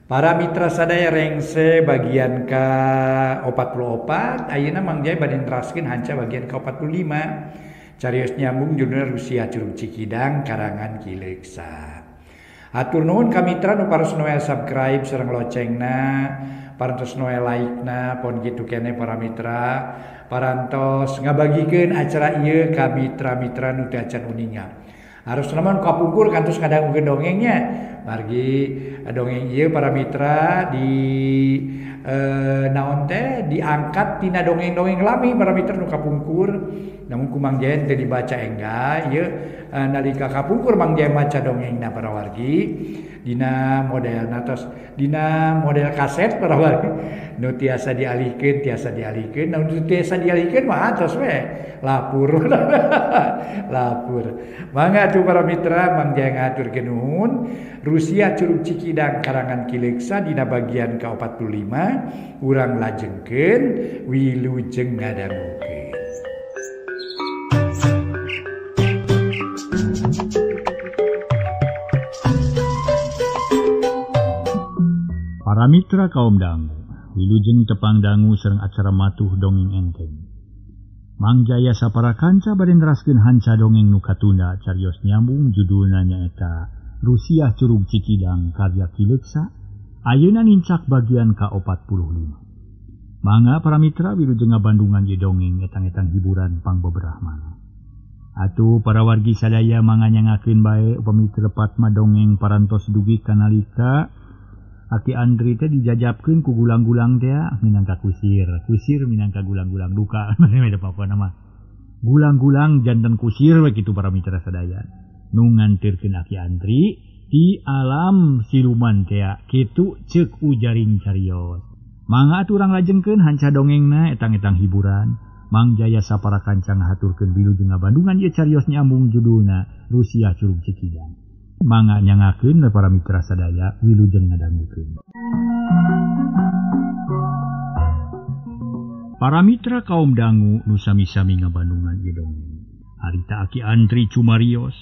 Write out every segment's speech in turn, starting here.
Para mitra sadaya rengse bagian ka-44 ayeuna Mang Jaya bade neraskeun hanca bagian ka-45. Carios nyambung judulna Rusia Curug Cikidang karangan Ki Leuksa. Hatur nuhun ka mitra nu paros noe subscribe sareng locengna, parantos noe like-na, pon kitu keneh para mitra, parantos ngabagikeun acara ieu ka mitra-mitra nu teu acan uninga. Harus namun kapungkur kantos ngadangukeun dongengnya. Margi dongeng ieu para mitra di naon teh diangkat tina dongeng-dongeng lami para mitra nu kapungkur. Namun ku Mang Jaya teu dibaca engga ieu nalika kapungkur Mang Jaya maca dongengna para wargi dina model natos dina model kaset para wargi nu tiasa dialihkeun nu tiasa dialihkeun mah atos we lapur lapur. Mangga atuh para mitra Mang Jaya ngahaturkeun nuhun. Rusia Curug Cikidang karangan Ki Leuksa dina bagian ka-45 urang lajengkeun wilujeng ngadangukeun. Para mitra kaum dangu, wilujeng tepang dangu sareng acara matuh dongeng enteng. Mang Jaya sapara kanca bade neraskeun hanca dongeng nu katunda carios nyambung judulna nyaeta Rusia Curug Cikidang karya Ki Leuksa, ayeuna nincak bagian ka-45. Mangga para mitra wilujeng ngabandungan ieu dongeng etang-etang hiburan pangbeberahmana. Atuh para wargi sadaya mangga nyangakeun bae upami teu lepat mah dongeng parantos dugi kanalika Aki Andri teh dijajabkeun ku gulang-gulang teh minangka kusir, kusir minangka gulang-gulang duka. Beda pokona mah. Gulang-gulang janten kusir we kitu para mitra sadaya. Nu ngantirkeun Aki Andri di alam siluman teh kitu ceuk ujaring carios. Mangga atuh urang lajengkeun hanca dongengna etang-etang hiburan. Mang Jaya sapara kanca ngahaturkeun wilujeng ngabandungan ieu carios nyambung judulna Rusia Curug Cikidang. Mangga nyangakeun para mitra sadaya wilujeng ngadangukeun. Para mitra kaum dangu nu sami-sami ngabandungan ieu dongeng. Harita Aki Andri cumarios.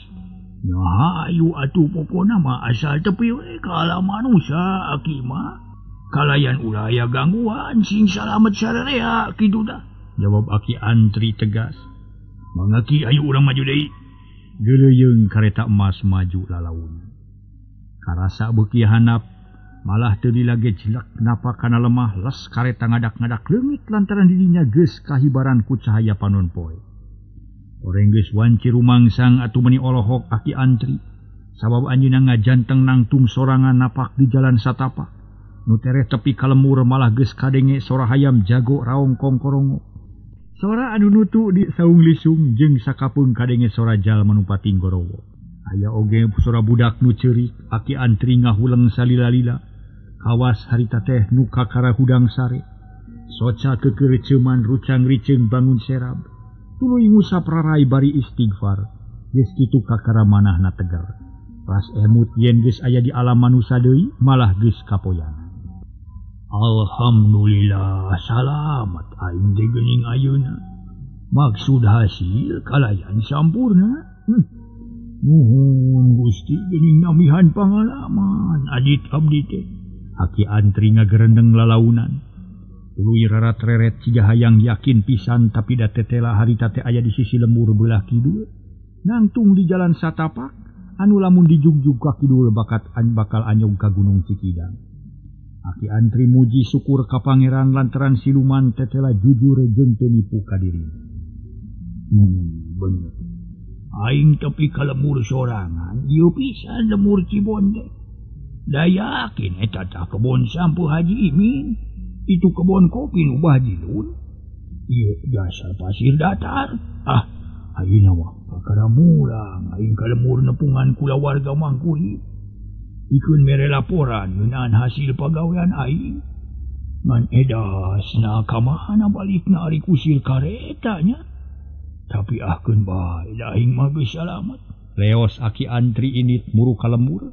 Nya hayu atuh pokona mah asal tepi we ka alam manusia aki mah. Kalayan ulah aya gangguan sing salamet sararea kitu dah. Jawab Aki Andri tegas. Mangga ki ayo urang maju deui. Geuleuyeung kareta emas maju lalaun. Karasa beuki hanap malah teu dilage jelek napa kana lemah les kareta ngadak-ngadak leungit lantaran dirinya geus kahibaran ku cahaya panon poe. Oreng geus wanci rumangsang atuh meuni olohok Aki Andri. Sabab anjeunna ngajanteng nangtung sorangan napak di jalan satapak. Nu tereh tepi ka lemur malah geus kadenge sora hayam jago raong kongkorongo. Sora anu nutu di saung lisung jeung sakapeung kadenge sora jalma nu pating gorowo. Aya oge sora budak nu ceurik, Aki Andri ngahuleng salila-lila. Kawas harita teh nu kakara hudang sare. Soca kekeureuceuman rucang riceung bangun serab. Tuluy ngusap rarai bari istighfar. Geus kitu kakara manahna tegar. Ras emut yen geus aya di alam manusa deui malah geus kapoyan. Alhamdulillah salamat aing teh geuning ayeuna. Maksud hasil kalayan sampurna. Nuhun Gusti geuning namihan pangalaman adit abdi teh. Aki Andri ngagerendeng lalaunan. Tuluy rarat-reret siga hayang yakin pisan tapi da tetela harita teh aya di sisi lembur belah kidul. Nangtung di jalan satapak anu lamun dijugjug ka kidul bakat bakal anyog ka Gunung Cikidang. Aki Andri muji syukur ka pangeran lantaran siluman tetela jujur jeung teu nipu ka dirina. Bener. Aing tepi ka lemur sorangan, ieu pisan lemur Cibonde. Da yakin eta tah kebon sampu Haji Imin. Itu kebon kopi nu Bajilun. Ieu dasar pasir datar. Ah, ayeuna mah kakara mulang aing ka lemur nepungan kulawarga Mangkuhi. Ikeun mere laporan ngeunaan hasil pagawean aing. Ngan edasna ka mana balikna ari kusir kareta nya. Tapi ahkeun bae da aing mah geus salamet. Leos Aki Andri init muru ka lembur.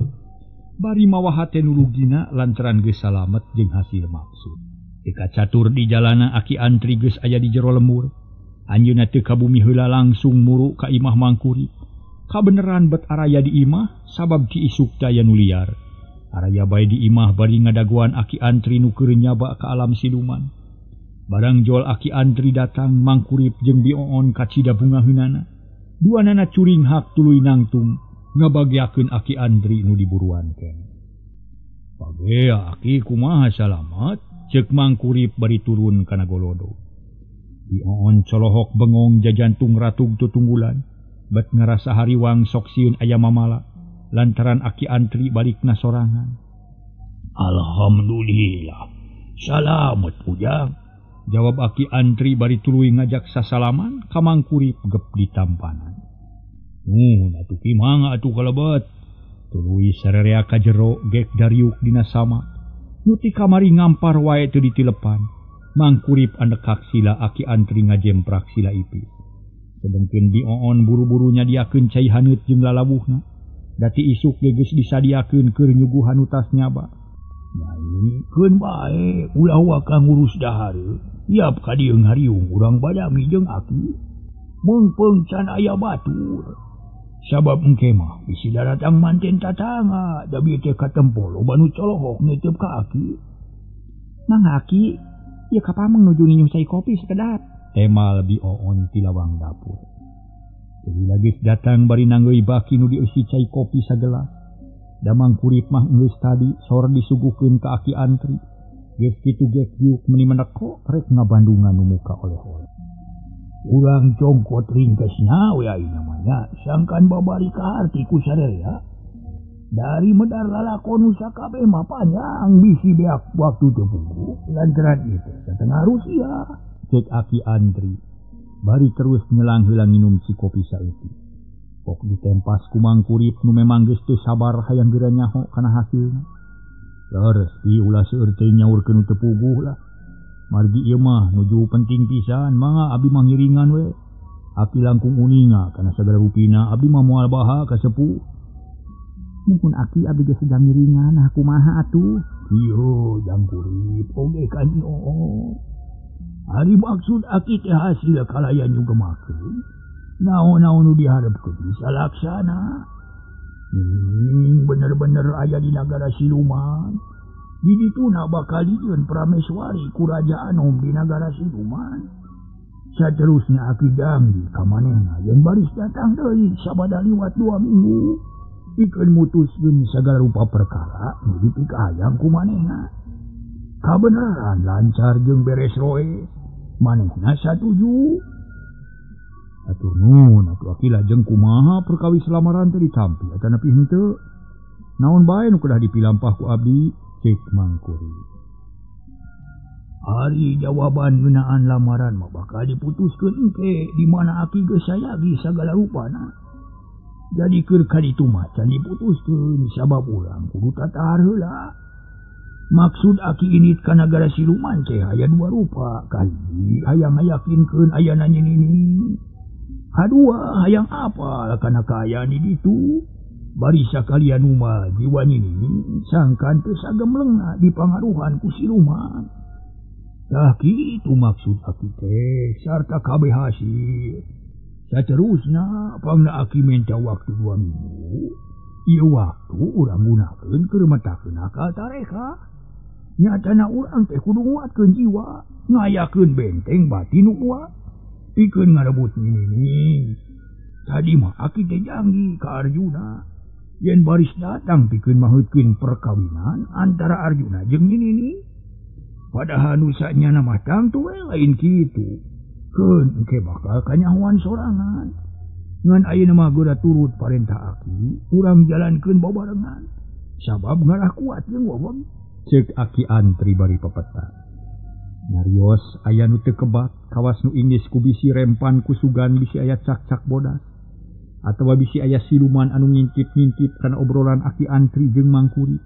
Bari mawa hate nu rugina lantaran geus salamet jeung hasil maksud. Teu kacatur di jalana Aki Andri geus aya di jero lembur. Anjeunna teu ka bumi heula langsung muru ka imah Mangkuri. Kabeneran bet araya di imah sabab ti isuk daya nu liar. Araya bae di imah bari ngadaguan Aki Antri nu keur nyaba ka alam siluman. Barang jol Aki Antri datang Mangkurip jeung Bioon kacida bungaheunana. Duanana curinghak tuluy nangtung ngabagiakeun Aki Antri nu diburuan keneh. Pagea Aki kumaha salamat? Ceuk Mangkurip bari turun kana golodo. Bioon colohok bengong jajantung ratug tutunggulan. Bet ngarasa hariwang sok sieun aya mamala. Lantaran Aki Antri balikna sorangan. Alhamdulillah, salamet ujang. Jawab Aki Antri bari tuluy ngajak sasalaman ka Mangkurip gep ditampanan. Nuhun atuh ki mangga atuh kalebet. Tuluy sarerea ka jero gek dariuk dina sama. Nu ti kamari ngampar wae teu ditilepan. Mangkurip andekak sila Aki Antri ngajemprak sila ipis. Sedengkeun Bioon buru-buru nyadiakeun cai haneut jeung lalawuhna. Dati isuk ge geus disadiakeun keur nyuguhan utas nyaba. Nyai keun bae ulah waka ngurus dahar. Iap ka dieu ngariung urang badami jeung aki. Meungpeung can aya batur. Sabab engke mah bisi daratang manten tatangga da bieu teh katempo loba nu colohok nitip ka aki. Mang Aki, ieu ka pameng nuju nginum cai kopi sakedap. Temal Bioon ti lawang dapur. Jadi lagi datang bari nanggeui baki nu dieusi cai kopi sagelas. Da Mangkurip mah geus tadi sor disuguhkeun ka Aki Antri. Geus kitu gek diuk meuni meneko rek ngabandungan nu muka oleh-oleh. Urang congkot ringkesna we ayeuna mah nya sangkan babari kaharti ku sarerea. Dari medar lalakon nu sakabeh mah panjang bisi beak waktu teu puguh lantaran ieu teh satengah Rusia. Cek Aki Antri. Bari terus nyelang heula nginum si kopi saeutik. Pok ditempas ku Mangkurip nu memang geus teu sabar hayang geura nyaho kana hasilna. Leres pi ulah seueur teh nyaurkeun teu puguh lah. Margi ieu mah nuju penting pisan mangga abdi mah ngiringan we. Aki langkung uninga kana sagala rupina abdi mah moal baha ka sepuh. Mungkin Aki abdi geus sedang ngiringan nah kumaha atuh? Ieu jang kurip oge ka Nyi Oon. Ari maksud aki teh hasil kalayan nyugemakeun. Naon-naon nu diharepkeun bisa laksana. Bener-bener aya di nagara siluman. Di dituna bakal dijieun prameswari ku Raja Anom di nagara siluman. Saterusna aki janji ka manehna yen baris datang deui sabada liwat 2 minggu. Pikeun mutuskeun sagala rupa perkara nu dipikahayang ku manehna. Kabeneran lancar jeung beres roe manehna satuju. Atur nuhun atuh Aki lajeng kumaha perkawis lamaran teh ditampi atanapi henteu. Naon bae nu kedah dipilampah ku abdi cek Mangkurip. Ari jawaban ngeunaan lamaran mah bakal diputuskeun engke di mana aki geus sayagi sagala rupana. Jadi keur ka ditu mah can diputuskeun sabab urang kudu tatahar heula. Maksud aki ini ka nagara siluman teh aya 2 rupa. Kahiji hayang ngayakinkeun ayana nyi Nini. Kadua hayang apal kana kaayaan di ditu. Bari sakalian mah jiwa nyi Nini sangkan teu sagemlengna dipangaruhan ku siluman. Tah kitu maksud aki teh sarta kabeh hasil. Saterusna pangna aki minta waktu 2 minggu. Ieu waktu urang gunakeun keur metakeun akal tareka. Nyatana urang teh kudu nguatkeun jiwa, ngayakeun benteng batin nu kuat, pikeun ngarebut Nyi Nini. Tadi mah aki teh janji ka Arjuna, yen baris datang pikeun maheutkeun perkawinan antara Arjuna jeung Nyi Nini. Padahal nu sanyana mah tangtu we lain kitu. Keun engke bakal kanyahoan sorangan. Ngan ayeuna mah geura turut parentah aki, urang jalankeun babarengan. Sabab ngarah kuat jeung weweng. Cek Aki Antri bari pepeta. Nyarios aya nu teu kebat, kawas nu inggis ku bisi rempan ku sugan bisi aya cak-cak bodas. Atawa bisi aya siluman anu ngintip-ngintip kana obrolan Aki Antri jeung Mangkurip.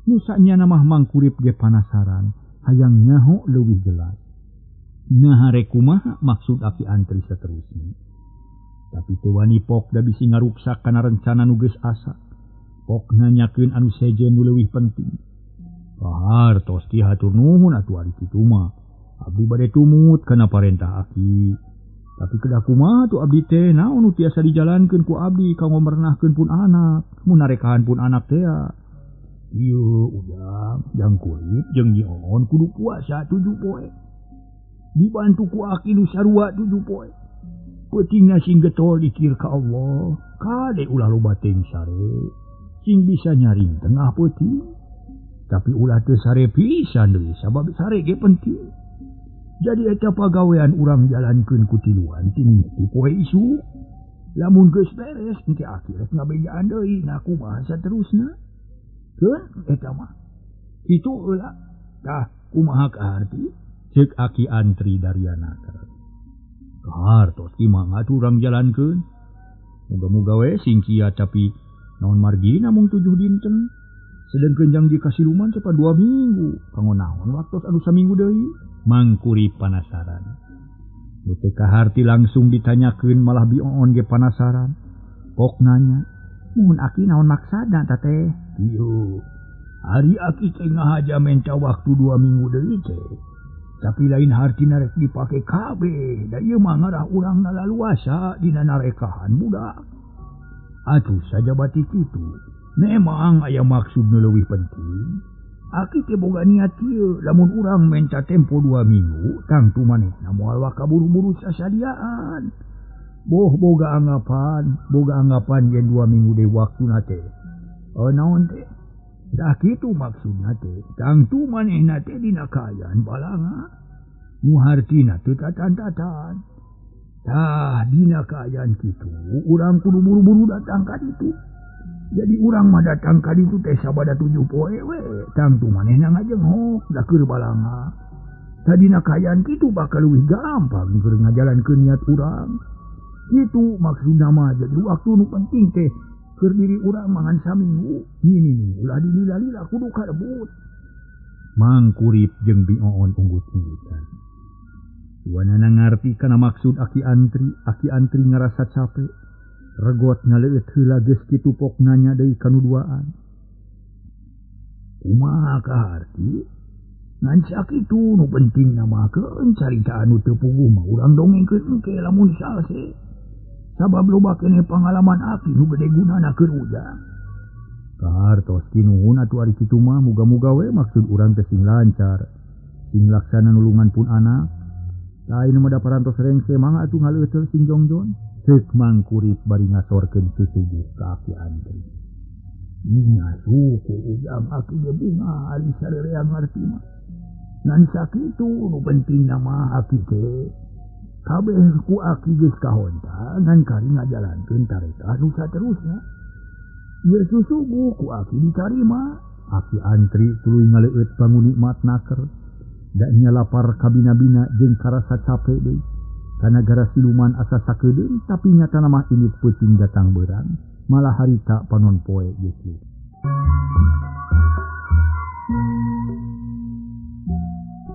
Nu sanyana mah Mangkurip ge panasaran, hayang nyaho leuwih jelas. Naha rek kumaha maksud Aki Antri saterusna. Tapi teu wani pok da bisi ngaruksak kana rencana nu geus asa. Pok nanyakeun anu sejen nu leuwih penting. Bahar tos ki hatur nuhun atuh ari kitu mah. Abdi bade tumut kana parentah aki. Tapi kedah kumaha tuh abdi teh naon nu tiasa dijalankeun ku abdi kanggo merenahkeun pun anak, mun narekahan pun anak teh. Ieu ujang jang Kurip jeung Nyi Oon kudu puasa 7 poe. Dibantu ku aki nu sarua 7 poe. Peutingna sing getol dikir ka Allah, kade ulah loba teuing sare. Sing bisa nyaring tengah peuting. Tapi ulah teu sare pisan deui sabab sare ge penting. Jadi eta pagawean urang jalankeun ku tiluan ti mimiti poe isuk. Lamun geus beres engke aki rek ngabejaan deui na kumaha saterusna. Keun eta mah. Kitu heula. Tah kumaha kaharti? Ceuk Aki Antri Daryana. Kahartos ki mah urang jalankeun. Muga-muga we sing kiat tapi naon margina mung 7 dinten. Sedengkeun jang di kasiluman cepat 2 minggu. Kanggo naon waktos anu saminggu deui? Mangkurip panasaran. Nu teu kaharti langsung ditanyakeun malah Bi Oon ge panasaran. Pok nanya, "Muhun aki naon maksudna ta teh?" Ieu, ari aki teh ngahaja menta waktu 2 minggu deui teh. Tapi lain hartina rek dipake kabeh, da ieu mah ngarah urang nalaluasa dina narekahan budak. Atuh sajabati kitu, memang aya maksud nu leuwih penting. Aki teh boga niat kieu, lamun urang menta tempo 2 minggu, tangtu manehna moal waka buru-buru sasadiaan. Boh boga anggapan yen 2 minggu deui waktuna teh. Naon teh? Dah kitu maksudna teh, tangtu manehna teh dina kaayaan balanga. Nu hartina teu tatan-tatan. Tah dina kaayaan kitu, urang kudu buru-buru datang ka ditu. Jadi urang mah datang ka ditu teh sabada 7 poe we, tangtu manehna ngajenghok da keur balanga. Tah dina kaayaan kitu bakal leuwih gampang keur ngajalankeun niat urang. Kitu maksudna mah, jadi waktu nu penting teh keur diri urang mangan saminggu. Nini ulah dilila-lila kudu karebut. Mangkurip jeung Bi Oon unggut-unggutan. Duanana ngarti kana maksud Aki Antri, Aki Antri ngarasa capek. Regot ngaleueut heula geus kitu pok nanya deui ka nu duaan. Kumaha kaharti? Ngan sakitu nu penting mah keun carita anu teu puguh mah urang dongengkeun engke lamun salse. Sabab loba keneh pangalaman aki nu gede gunana keur ujang. Kahartos ki nuhun atuh ari kitu mah muga-muga we maksud urang teh sing lancar. Sing laksana nulungan pun anak. Lain mah da parantos rengse mangga atuh ngaleueut sing jongjon. Ceuk Mangkurip bari ngasorkeun susuguh ka Aki Antri. Nya suku ujang aki ge bunga ari sarerea ngarti mah. Ngan sakitu nu penting mah aki teh kabeh ku aki geus kahonta ngan kari ngajalankeun tarekah nu saterusna. Ieu susuguh ku aki ditarima. Aki Antri tuluy ngaleueut bangun nikmat naker. Da nya lapar kabina-bina jeung karasa capek deui. Kana gara siluman asa sakedeung tapi nyatana mah indit peuting datang beurang malah harita panon poe geus.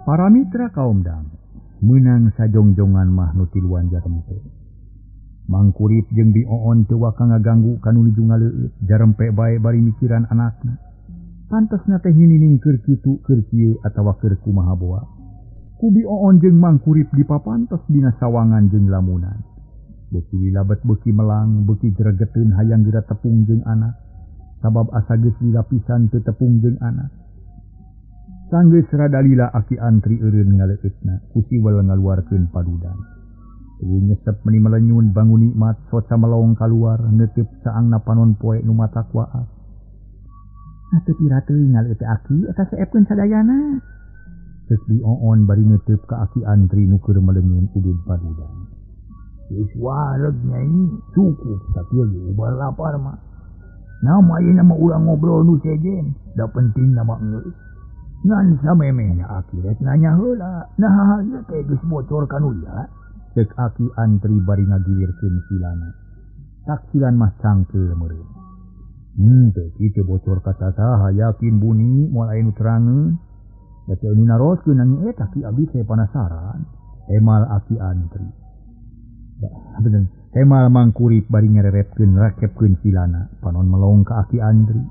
Para mitra kaum dang meunang sajongjongan mah nu tiluan jarempe. Mangkurip jeung Bi Oon teu waka ngaganggu ka nu nuju ngaleueut jarempe bae bari mikiran anakna. Pantesna teh ninining keur kitu keur kieu atawa keur kumaha boa. Ku Bi Oon jeung Mangkurip dipapantos dina sawangan jeung lamunan. Beuki lilabet beuki melang, beuki gregeteun hayang geura tepung jeung anak. Sabab asa geus lila pisan teu tepung jeung anak. Sanggeus rada lila Aki Antri eureun ngaleueutna, ku siwel ngaluarkeun padudan. Tuluy nyesep meni melenyun bangun nikmat soca melong kaluar neuteup saangna panon poe nu matak waas. Atuh pira teuing ngaleueut teh aki eta seepkeun sadayana. Ceuk Bi Oon bari neuteub ka Aki Antri nu keur melenyun udud padudan. Geus wareg nyai, cukup sakieu ge ubar lapar mah. Nama ieu mah urang ngobrol nu sejen, da penting nama geus. Ngan samemehna aki rek nanya heula, naha ieu teh geus bocor ka nu liat. Ceuk Aki Antri bari ngagilirkeun silana. Taksilan mah cangkeul meureun. Teu kitu bocor ka sasaha yakin buni moal aya nu terangeun. Da teu anu naroskeun nanging eta ki abdi teh panasaran. Hemal Aki Antri. Bener. Hemal Mangkurip bari ngererepkeun rakepkeun silana panon melong ka Aki Antri.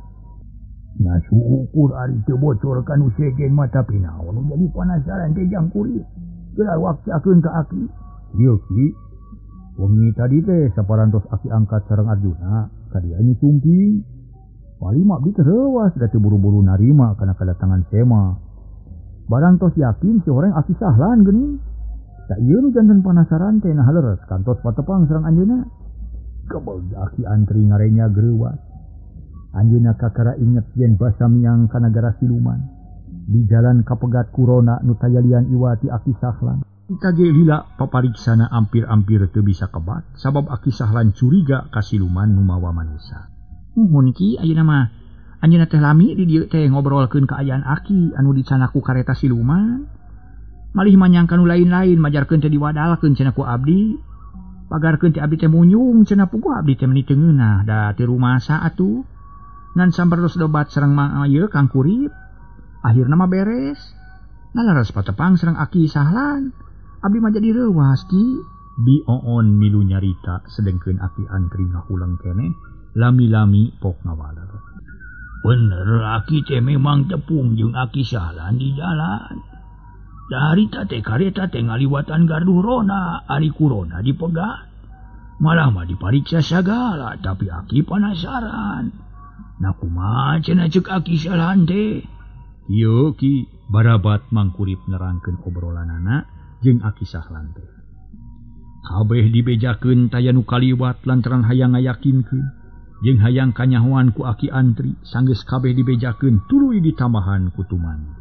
Nya syukur ari teu bocor ka nu sejen mah tapi naon nu jadi panasaran teh jang kuring. Geura wakcakeun ka aki. Ieu ki. Wengi tadi teh saparantos aki angkat sareng Arjuna ka dieu nu sumping. Wali mah abdi teh reuwas da teu buru-buru narima kana kadatangan Sema. Barang tos yakin si horeng Aki Sahlan geuning. Da ieu nu janten panasaran teh nah leres kantos patepang sareng anjeunna. Kebel Aki Antri ngarenya greuwas. Anjeunna kakara inget yen basa miang ka nagara siluman. Di jalan kapegat kurona nu tayalian iwati Aki Sahlan. Kita ge lila papariksana ampir-ampir teu bisa kebat sabab Aki Sahlan curiga ka siluman nu mawa manusa. Nuhun ki ayeuna mah anjeunna teh lami di dieu teh ngobrolkeun kaayaan Aki anu dicana ku kareta siluman. Malih manyangka nu lain-lain majarkeun teh diwadalkeun cenah ku abdi. Pagarkeun teh abdi teh munyung cenah puguh abdi teh meuni teu ngeunah da teu rumasa atuh. Ngan sambartos dobat sareng ma ieu Kang Kurip. Akhirna mah beres. Nalaras patepang sareng Aki Sahlan. Abdi mah jadi reuwas ki. Bi Oon milu nyarita sedengkeun Aki Antri ngahulang keneh lami-lami pok ngawaler. Bener Aki teh memang tepung jeung Aki Sahlan di jalan. Da harita teh kareta teh ngaliwatan gardu rona, ari kurona dipegat. Malah mah dipariksa sagala tapi Aki panasaran. Nah kumaha cenah ceuk Aki Sahlan teh? Ieu ki barabat Mang Kurip nerangkeun obrolanana jeung Aki Sahlan teh. Kabeh dibejakeun taya nu kaliwat lantaran hayang ngayakinkeun jeung hayang kanyahoan ku Aki Antri sanggeus kabeh dibejakeun tuluy ditambahan ku tuman.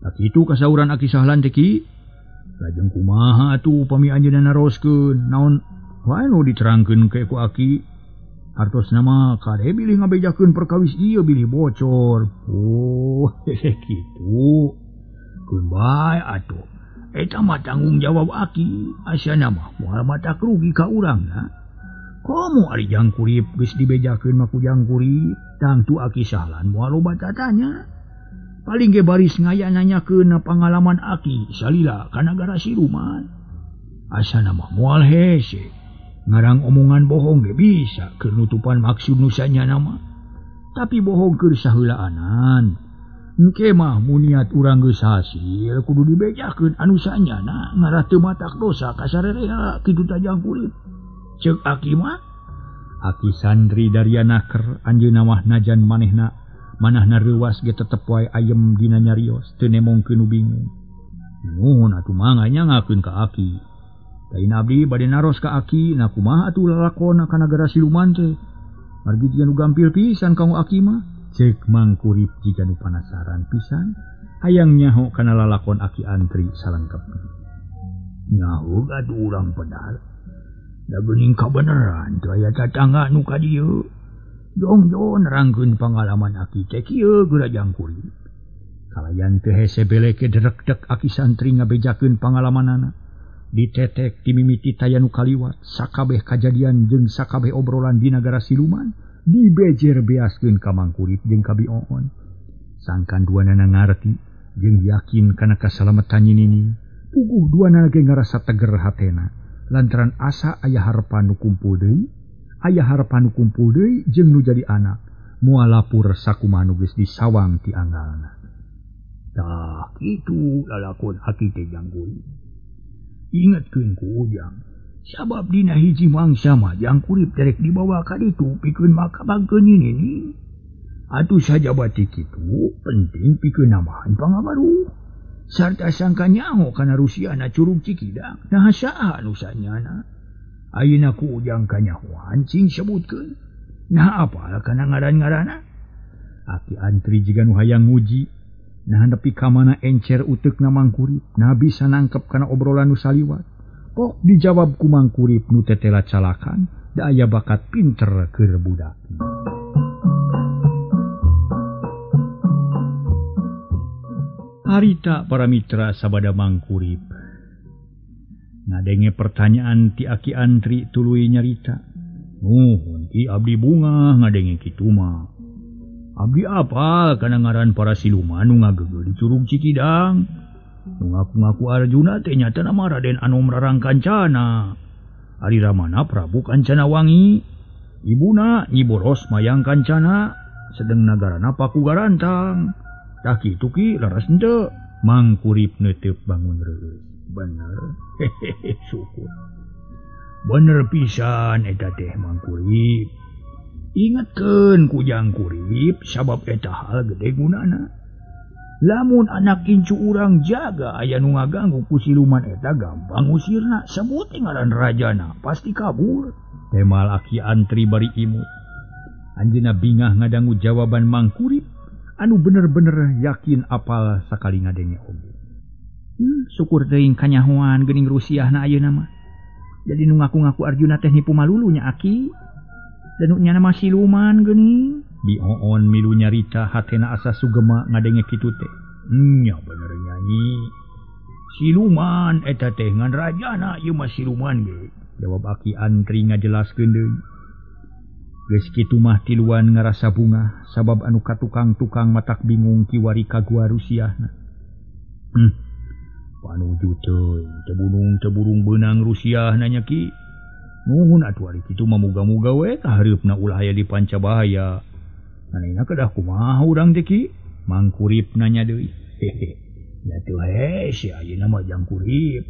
Tak kitu kasauran Aki Sahlan teh ki. Lajeng kumaha atuh upami anjeunna naroskeun naon wae nu diterangkeun ke ku Aki. Hartosna mah kade bilih ngabejakeun perkawis ieu bilih bocor. Oh, kitu. Keun bae atuh. Eta mah tanggung jawab Aki, asana mah moal matak rugi ka urangna. Komo ari Jang Kurip geus dibejakeun mah ku Jang Kurip, tangtu Aki Sahlan moal loba tatanya. Paling ge baris ngaya nanyakeun pangalaman Aki salila ka nagara siluman. Asana mah moal hese. Ngarang omongan bohong ge bisa keur nutupan maksud nu sanyana mah. Tapi bohong keur saheulaanan. Engke mah mun niat urang geus hasil kudu dibejakeun anu sanyana ngarah teu matak dosa ka sarerea kitu tah Jang Kurip. Ceuk Aki mah. Aki Sandri Daryanaker anjeunna mah najan manehna manahna reuwas ge tetep wae ayem dina nyarios teu nemongkeun nu bingung. Nuhun atuh mangga nyangakeun ka Aki. Lain abdi bade naros ka Aki na kumaha atuh lalakona ka nagara siluman teh. Margi jiga nu gampil pisan kanggo Aki mah. Ceuk Mang Kurip jiga nu panasaran pisan hayang nyaho kana lalakon Aki Antri salengkepna. Nyaho atuh urang pedal. Da geuning kabeneran teu aya tatangga nu ka dieu. Jongjon nerangkeun pangalaman Aki teh kieu geura Jang Kurip. Kalayan teu hese beleke derekdek Aki Santri ngabejakeun pangalamanana. Ditetek dimimiti taya nu kaliwat sakabeh kajadian jeung sakabeh obrolan di nagara siluman dibejer beaskeun ka Mang Kurip jeung ka Bi Oon. Sangkan duanana ngarti jeung yakin kana kasalametan nini, puguh duanana ge ngarasa teger hatena lantaran asa aya harepan nu kumpul deui, aya harepan nu kumpul deui jeung nu jadi anak moal lapur sakumaha nu geus disawang ti anggalna. Tah kitu lalakon Aki teh Jang Kurip. Ingetkeun ku Ujang, sabab dina hiji mangsa mah Jang Kurip derek dibawa ka ditu pikeun makabagkeun nini. Atuh sajaba ti kitu penting pikeun nambahan pangabaru. Sarta sangka nyaho kana Rusiana Curug Cikidang, nah saha nu sanyana. Ayeuna ku Ujang kanyahoan cing sebutkeun. Nah apal kana ngaran-ngaranna? Aki Antri jiga nu hayang nguji. Nah nepi ka mana encer uteukna Mang Kurip, nah bisa nangkep kana obrolan nu saliwat. Pok dijawab ku Mang Kurip nu tetela calakan, da aya bakat pinter keur budak. Harita para mitra sabada Mang Kurip. Ngadenge pertanyaan ti Aki Antri tuluy nyarita. Nuhun ki abdi bungah ngadenge kitu mah. Abdi apal kana ngaran para siluman nu ngagegeuh di Curug Cikidang. Nu ngaku-ngaku Arjuna teh nyatana mah Raden Anom Rarangkancana. Ari Ramana Prabu Kancana Wangi. Ibuna Nyi Boros Mayang Kancana, sedeng nagarana Paku Garantang. Tah kitu ki leres henteu? Mang Kurip neuteup bangun reueus. Bener. Hehehe syukur. Bener pisan eta teh Mang Kurip. Ingetkeun ku Jang Kurip sabab eta hal gede gunana. Lamun anak incu urang jaga aya nu ngaganggu ku siluman eta gampang usirna, sebut ngaran rajana pasti kabur. Temal Aki Antri bari imut. Anjeunna bingah ngadangu jawaban Mang Kurip anu bener-bener yakin apal sakali ngadenge oge. Syukur teuing kanyahoan geuning Rusiahna ayeuna mah. Jadi nu ngaku-ngaku Arjuna teh nipu malulu nya Aki. Dan nu nyana mah siluman geuning. Bi Oon milu nyarita hatena asa sugema ngadenge kitu teh. Nya bener nyanyi. Siluman eta teh ngan rajana ieu mah siluman ge. Jawab Aki Antri ngajelaskeun deui. Geus kitu mah tiluan ngarasa bungah sabab anu katukang-tukang matak bingung kiwari ka gua Rusiahna. Panuju teuing teu burung beunang Rusiahna nya Ki. Nuhun atuh ari kitu mah muga-muga we kahareupna ulah aya di panca bahaya. Anehna kedah kumaha urang teh Ki? Mang Kurip nanya deui. Hehe. Nya teu hese ayeuna mah Jang Kurip.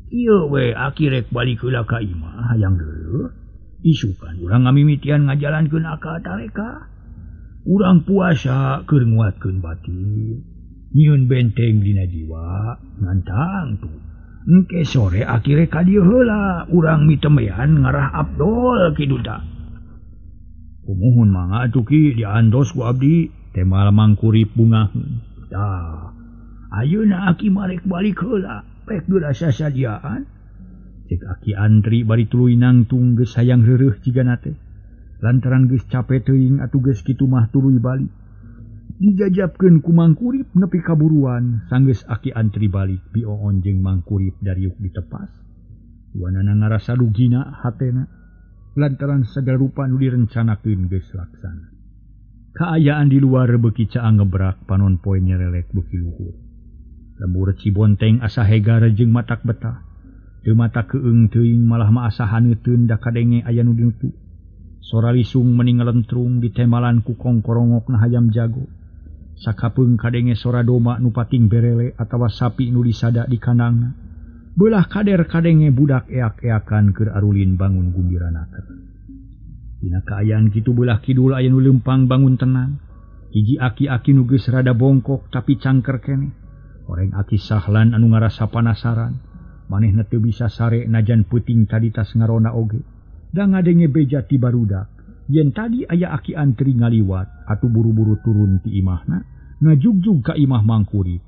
Ieu we aki rek balik heula ka imah hayang deuleuh. Isukan urang ngamimitian ngajalankeun akal tareka. Urang puasa keur nguatkeun batin. Nyieun benteng dina jiwa ngantang tuh. Engke sore aki rek ka dieu heula urang mitemean ngarah Abdol kitu tah. Kumuhun mangga atuh Ki diantos ku abdi. Temal Mang Kurip bungaheun. Tah, ayeuna aki marek balik heula pek geura sasadiaan. Cek Aki Antri bari tuluy nangtung geus hayang reureuh jigana teh. Lantaran geus cape teuing atuh geus kitu mah tuluy balik. Dijajabkeun ku Mang Kurip nepi ka buruan sanggeus Aki Antri balik Bi Oon jeung Mang Kurip dariuk ditepas. Duanana ngarasa rugina hatena lantaran sagala rupa nu direncanakeun geus laksana. Kaayaan di luar beuki caang ngebrak panon poe nyerelek beuki luhur. Lembur Cibonteng asa hegar jeung matak betah. Teu mata keung teuing malah mah asa haneuteun da kadenge aya nu dinutu. Sora lisung meni ngalentrung ditemalan ku kongkorongokna hayam jago. Sakapeung kadenge sora doma nu pating berele atawa sapi nu disada di kandangna. Beulah kader kadenge budak eak-eakan keur arulin bangun gumbirana. Dina kaayaan kitu beulah kidul aya nu leumpang bangun tenang. Hiji aki-aki nu geus rada bongkok tapi cangker keneh. Horeng Aki Sahlan anu ngarasa panasaran. Manehna teu bisa sare najan peuting tadi tas ngarona oge. Da ngadenge beja ti barudak. Yen tadi aya Aki Antri ngaliwat atuh buru-buru turun ti imahna ngajugjug ka imah Mang Kurip.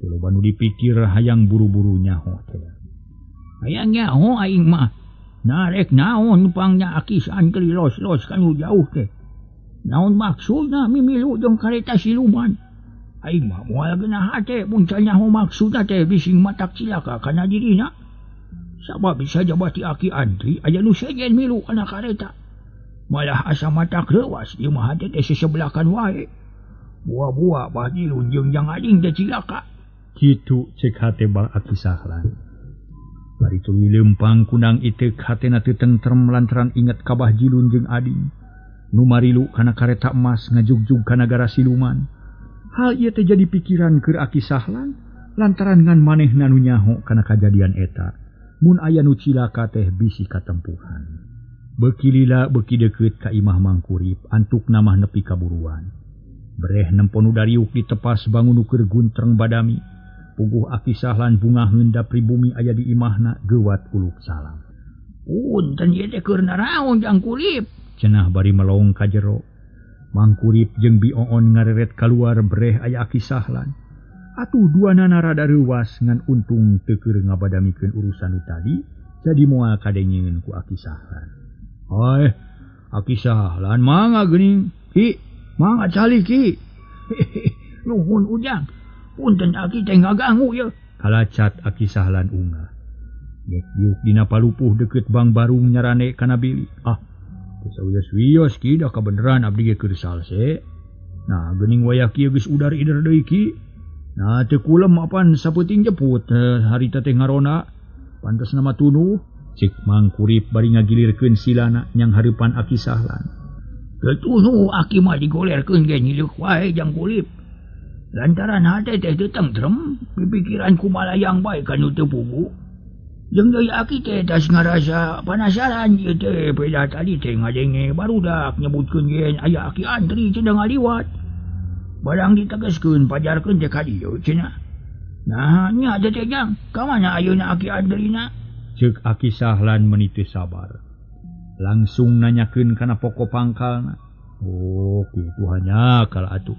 Teu loba nu dipikir hayang buru-buru nyaho teh. Hayang nyaho aing mah. Narek naon pangnya Aki Antri los-los kanu jauh teh. Naon maksudna mimilu jeung kareta siluman. Aing mah moal geunah hate mun can nyaho maksudna teh bising matak cilaka kana dirina. Sabab bisa jabati Aki Antri aya nu sejen milu kana kareta. Malah asa matak leuwas ieu mah hate teh sesebelakan wae. Buah-buah bah Jilun jeung Jang Ading teh cilaka. Kitu cek hate bang Aki Sahlan. Bari tuluy leumpang kunang iteuk hatena teu tentrem lantaran inget ka Bah Jilun jeung Ading. Nu marilu kana kareta emas ngajugjug ka nagara siluman. Hal ieu teh jadi pikiran keur Aki Sahlan lantaran ngan manehna nu nyaho kana kajadian eta. Mun aya nu cilaka teh bisi katempuhan. Beuki lila beuki deukeut ka imah Mang Kurip antukna mah nepi ka buruan. Breh nempo nu dariuk ditepas bangun nu keur guntreng badami. Puguh Aki Sahlan bungaheun da pribumi aya di imahna geuwat uluk salam. Punten ieu teh keur naraon Jang Kurip? Cenah bari melong ka jero. Mang Kurip jeung Bi Oon ngareret kaluar breh aya Aki Sahlan. Atuh duanana rada reuwas ngan untung teu keur ngabadamikeun urusan nu tadi, jadi moal kadengeun ku Aki Sahlan. Hai, Aki Sahlan mangga geuning. Ki, mangga calik Ki. Nuhun Ujang. Punten aki teh ngaganggu ye. Kalacat Aki Sahlan unggah. Gek diuk dina palupuh deukeut Bang Barung nyarane kana bilik. Ah, teu sawios-wios ki da kabeneran abdi ge keur salse. Nah, geuning wayah kieu geus udar-ider deui ki. Nah, teu kulem apan sapeuting jeput harita teh ngarona. Pantes nama tunuh. Cek Mang Kurip bari ngagilirkeun silana nyang hareupan Aki Sahlan. Teu tunuh aki mah digolerkeun ge nyileuk wae Jang Kurip. Lantaran hate teh teu tentrem, pipikiran ku malayang bae kanu teu pugu. Jeung deui aki teh tas ngarasa panasaran ieu teh beda tadi teh ngadenge barudak nyebutkeun yen aya Aki Andri cenah ngaliwat. Barang ditegeskeun pajarkeun teh ka dieu cenah. Nah nya teh Jang, ka mana ayeuna Aki Andrina? Ceuk Aki Sahlan meuni teu sabar. Langsung nanyakeun kana pokok pangkalna. Oh, kitu hanya kala atuh.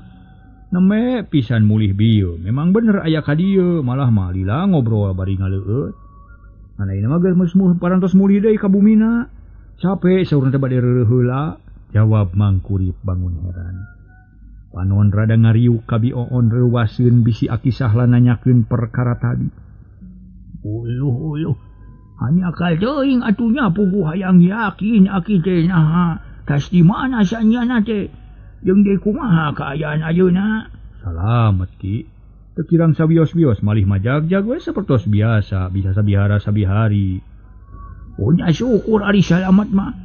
Neme pisan mulih bieu, memang bener aya ka dieu, malah mah lila ngobrol bari ngaleueut. Ayeuna mah geus parantos mulih deui ka bumina. Capek saurna teh bade reureuh heula, jawab Mang Kurip bangun heran. Panon rada ngariuk ka Bi Oon reuwaseun bisi Aki Sahlan nanyakeun perkara tadi. Uluh uluh, hanya akal teuing atuh nya puguh hayang yakin aki teh naha tas di mana sanyana teh. Jeung deui kumaha kaayaan ayeuna? Salamet Ki. Teu kirang sawios-wios malih majagjag we sapertos biasa, bisa sabihara sabihari. Oh nya syukur ari salamet mah.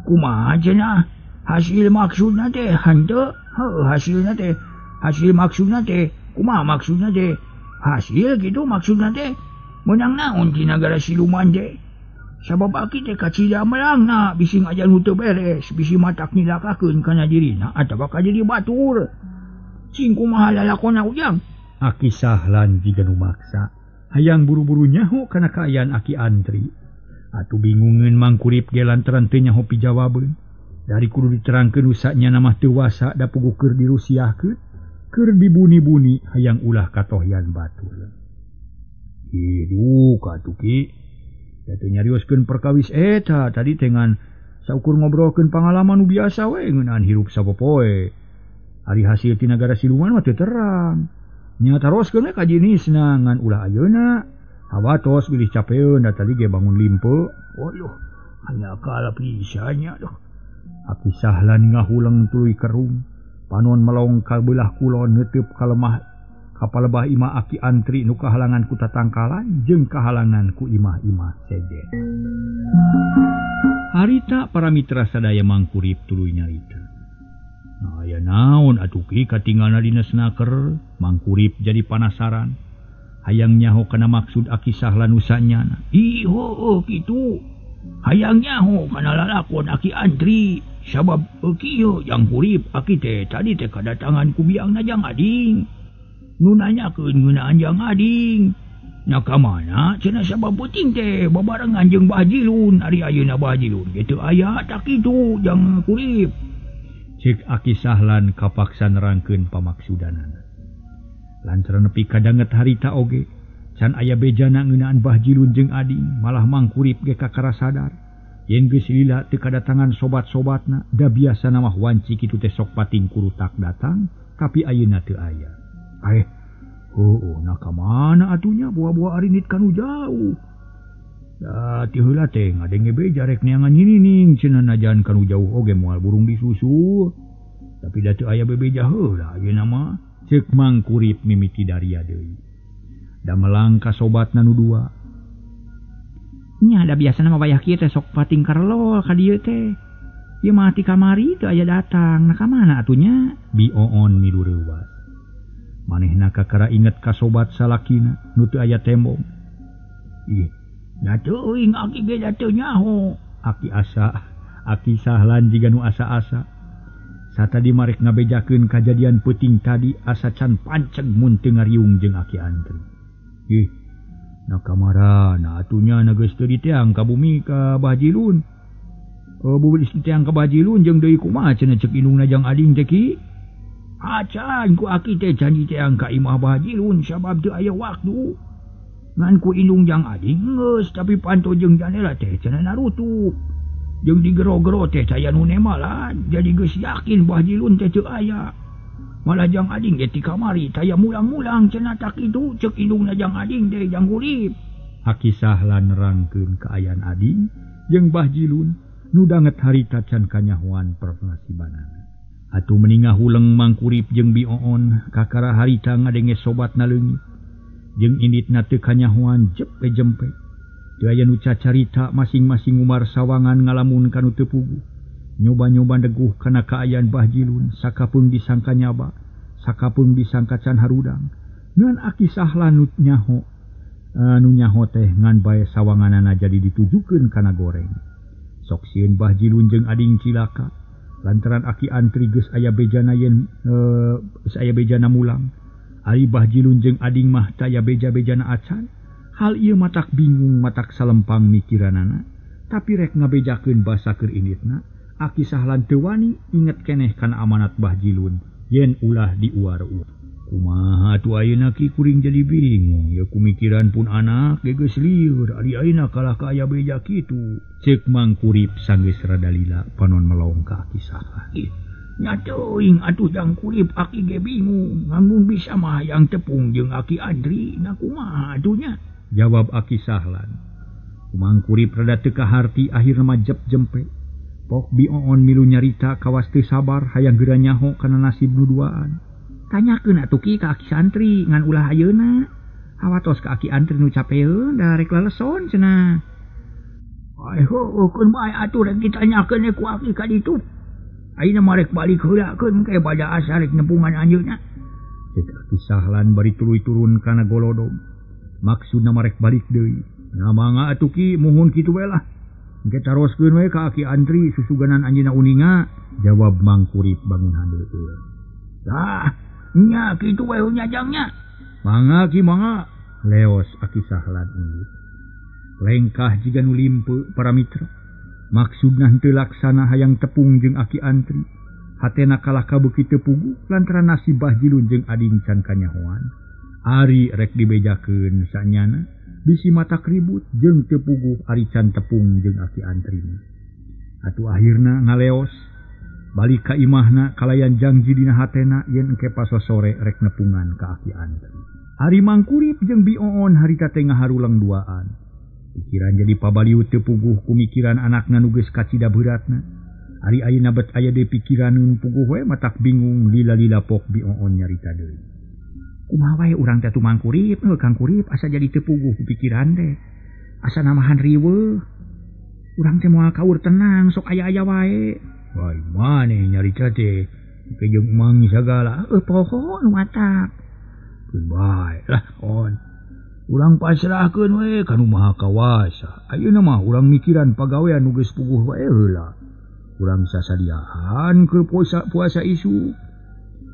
Kumaha cenah? Hasil maksudna teh henteu? Heuh hasilna teh. Hasil maksudna teh kumaha maksudna teh? Hasil kitu maksudna teh. Meunang naon ti nagara siluman teh? Sabab aki teh kacida melangna bisi ngajan nu teu beres, bisi matak nilakakeun kana dirina atawa ka diri batur. Cing kumaha lalakonna Ujang? Aki Sahlan jiga nu maksa, hayang buru-buru nyaho kana kaayaan Aki Andri. Atuh bingungeun Mang Kurip ge lantaran teu nyaho pijawabeun. Dari kudu diterangkeun usanya mah teu wasa da puguh keur dirusiahkeun, keur dibuni-buni hayang ulah katohyan batur. Hiduh katuh Ki. Da teu nyarioskeun perkawis eta tadi teh ngan saukur ngobrolkeun pangalaman nu biasa we ngeunaan hirup sapopoe. Ari hasil ti nagara siluman mah teu terang. Nya taroskeun we ka jenisna ngan ulah ayeuna. Hawatos bilih capeun da tadi ge bangun limpe. Waduh, hanya kalah pisan nya duh. Aki Sahlan ngahuleng tuluy kerung. Panon melong ka beulah kulon neuteub ka lemah kapalebah imah Aki Antri nu kahalangan ku tatangkalan jeung kahalangan ku imah-imah sejen. Harita para mitra sadaya Mang Kurip tuluy nyarita. Nah, aya naon atuh Ki katingalna dina senaker? Mang Kurip jadi panasaran. Hayang nyaho kana maksud Aki Sahlan nu sanyana. Ih heueuh kitu. Hayang nyaho kana lalakon Aki Andri. Sabab kieu Jang Kurip aki teh tadi teh kadatangan ku biangna Jang Ading. Nu nanyakeun ngeunaan Jang Ading. Nya ka mana cenah sabab peuting teh babarengan jeung Bah Jilun. Ari ayeuna Bah Jilun ge teu aya tak kitu Jang Kurip. Ceuk Aki Sahlan kapaksa nerangkeun pamaksudanana. Lantaran nepi kadanget harita oge, can aya bejana ngeunaan Bah Jilun jeung Ading, malah Mang Kurip ge kakara sadar. Yen geus lila teu kadatangan sobat-sobatna, da biasana mah wanci kitu teh sok pating kurutak datang, tapi ayeuna teu aya. Heueuh na ka mana atuh nya buah-buah arinit kanu jauh. Da ti heula teh ngadenge beja rek neangan nyinining cenah najan kanu jauh oge moal burung disusul. Tapi da teu aya bebeja heula ayeuna mah. Ceuk Mang Kurip mimiti daria deui. Da melang ka sobatna nu dua. Nya da biasana mah wayah kieu teh sok pating karlol ka dieu teh. Ieu mah ti kamari teu aya datang. Nah ka mana atuh nya? Bi Oon milu reuwas. Manehna kakara inget ka sobat salakina nu teu aya tembong. Ih, da teuing aki ge da teu nyaho. Aki asa, Aki Sahlan jiga nu asa-asa. Satadi marek ngabejakeun kajadian peuting tadi asa can panceg mun teu ngariung jeung Aki Andri. Ih, na kamarana atuh nya na geus teu diteang ka bumi ka Bah Jilun. Bumi diteang ka Bah Jilun jeung deui kumaha cenah ceuk indungna Jang Ading teh Ki? Acan ku aki teh can diteang ka imah Bah Jilun sabab teu aya waktu. Ngan ku indung Jang Ading geus tapi panto jeung janela teh cenah narutup. Jeung digero-gero teh saya nu nemalan jadi geus yakin Bah Jilun teh teu aya. Malah Jang Ading ge ti kamari taya mulang-mulang cenah tak kitu ceuk indungna Jang Ading teh Jang Kurip. Aki Sahlan nerangkeun kaayaan Ading jeung Bah Jilun nu danget harita can kanyahoan pernasibanana. Atuh meni ngahuleng Mang Kurip jeung Bi Oon kakara harita ngadenge sobatna leungit. Jeung inditna teu kanyahoan jepe-jempe. Teu aya nu cacarita masing-masing ngumar sawangan ngalamun kanu teu puguh. Nyoba-nyoba neguh kana kaayaan Bah Jilun sakapeung disangka nyaba, sakapeung disangka can harudang. Ngan Aki Sahlan nu nyaho Nu nyaho teh ngan bae sawanganana jadi ditujukeun kana goreng. Sok sieun Bah Jilun jeung ading cilaka lantaran Aki Antri geus aya bejana yen geus aya bejana mulang. Ari Bah Jilun jeung ading mah taya beja-bejana acan. Hal ieu matak bingung matak salempang mikiranana. Tapi rek ngabejakeun basa keur inditna, Aki Sahlan teu wani inget keneh kana amanat Bah Jilun yen ulah diuar-uar. Kumaha atuh ayeuna ki kuring jadi bingung ya kumikiran pun anak ge geus lieur ari ayeuna kalah ka aya beja kitu. Ceuk Mang Kurip sanggeus rada lila panon melong ka Aki Sahlan. Nya teuing atuh Jang Kurip aki ge bingung ngamun bisa mah hayang tepung jeung Aki Andri na kumaha atuh nya. Jawab Aki Sahlan. Mang Kurip rada teu kaharti akhirna mah jep jempe. Pok Bi Oon milu nyarita kawas teu sabar hayang geura nyaho kana nasib nu duaan. Tanyakeun atuh ki ka Aki Santri ngan ulah ayeuna. Hawatos ka Aki Antri nu capeun da rek leleson cenah. Ai heueuh keun bae atuh rek ditanyakeun ku aki ka ditu. Ayeuna mah rek balik heula keun ke bada asar rek nepungan anjeunna. Ceuk Aki Sahlan bari tuluy turun kana golodog. Maksudna mah rek balik deui. Nah mangga atuh ki muhun kitu we lah. Engke taroskeun we ka Aki Antri susuganan anjeunna uninga, jawab Mang Kurip bangun handeukeun. Tah, nya kitu we nya jangnya. Mangga ki mangga. Leos Aki Sahlan indit. Lengkah jiga nu limpe para mitra. Maksudna henteu laksana hayang tepung jeung Aki Antri. Hatena kalah ka beuki teu puguh lantaran nasib Bah Jilun jeung ading can kanyahoan. Ari rek dibejakeun sanyana bisi matak ribut jeung teu puguh ari can tepung jeung Aki Antri. Atuh akhirna ngaleos balik ka imahna kalayan jangji dina hatena yen engke pasosore rek nepungan ka Aki Antri. Ari Mang Kurip jeung Bi Oon harita teh ngaharulang duaan. Pikiran jadi pabaliut teu puguh kumikiran anakna nu geus kacida beuratna. Ari ayeuna bet aya deui pikiran nu puguh we matak bingung lila-lila Pok Bi Oon nyarita deui. Kumaha wae urang teh atuh Mang Kurip, heuh Kang Kurip asa jadi teu puguh ku pikiran teh. Asa namahan riweuh. Urang teh moal kaur tenang sok aya-aya wae. Wai maneh nyarita teh ke jeung mang sagala heuh poho nu matak. Keun bae lah on. Urang pasrahkeun we ka nu Maha Kawasa. Ayeuna mah urang mikiran pagawean nu geus puguh wae heula. Urang sasadiaan keur puasa isu.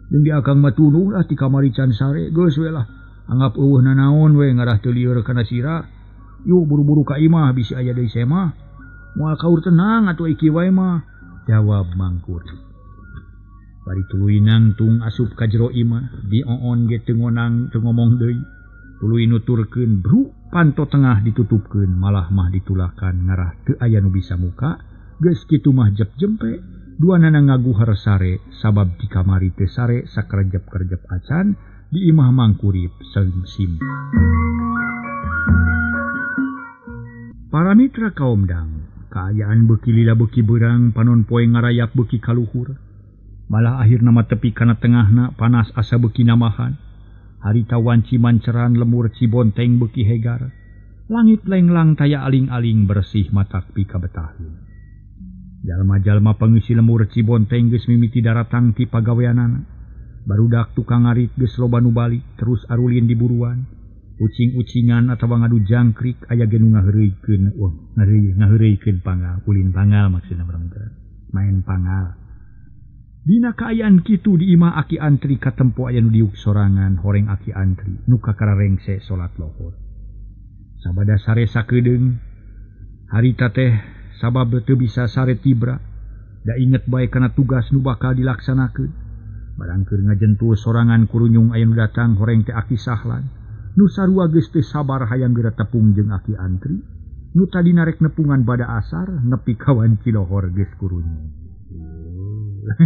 Jeung di akang mah tunuh lah ti kamari can sare geus we lah. Anggap eueuh nanaon we ngarah teu lieur kana sira. Yuk buru-buru ka imah bisi aya deui semah. Moal kaur tenang atuh iki wae mah. Jawab Mang Kurip. Bari tuluy nangtung asup ka jero imah, Bi Oon ge teu ngonang teu ngomong deui. Tuluy nuturkeun bru panto tengah ditutupkeun malah mah ditulakan ngarah teu aya nu bisa muka. Geus kitu mah jep jempe duanana ngaguhar sare sabab di kamari teu sare sakerjep-kerjep acan di imah Mang Kurip seungsim. Para mitra kaum dang, kaayaan beuki lila beuki beurang panon poe ngarayak beuki kaluhur. Malah akhirna mah tepi kana tengahna panas asa beuki namahan. Harita wanci manceran lemur Cibonteng beuki hegar. Langit lenglang taya aling-aling bersih matak pikabetaheun. Jalma-jalma pangeusi lemur Cibonteng geus mimiti daratang ti pagaweanana. Barudak tukang ngarit geus loba nu balik terus arulin di buruan. Ucing-ucingan atawa ngadu jangkrik aya ge nu ngaheureuykeun, wah ngaheureuykeun pangal, ulin pangal maksudna urang teh. Main pangal. Dina kaayaan kitu di imah Aki Antri katempo aya nu diuk sorangan horeng Aki Antri nu kakara rengse salat lohor. Sabada sare sakedeung harita teh sabab teu bisa sare tibra da inget bae kana tugas nu bakal dilaksanakeun. Barang keur ngajentul sorangan kurunyung aya nu datang horeng teh Aki Sahlan. Nu sarua geus teu sabar hayang geura tepung jeung Aki Antri. Nu tadina rek nepungan bada asar nepi ka wanci lohor geus kurunyung.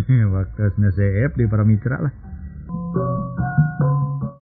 Waktosna seep di para mitra lah.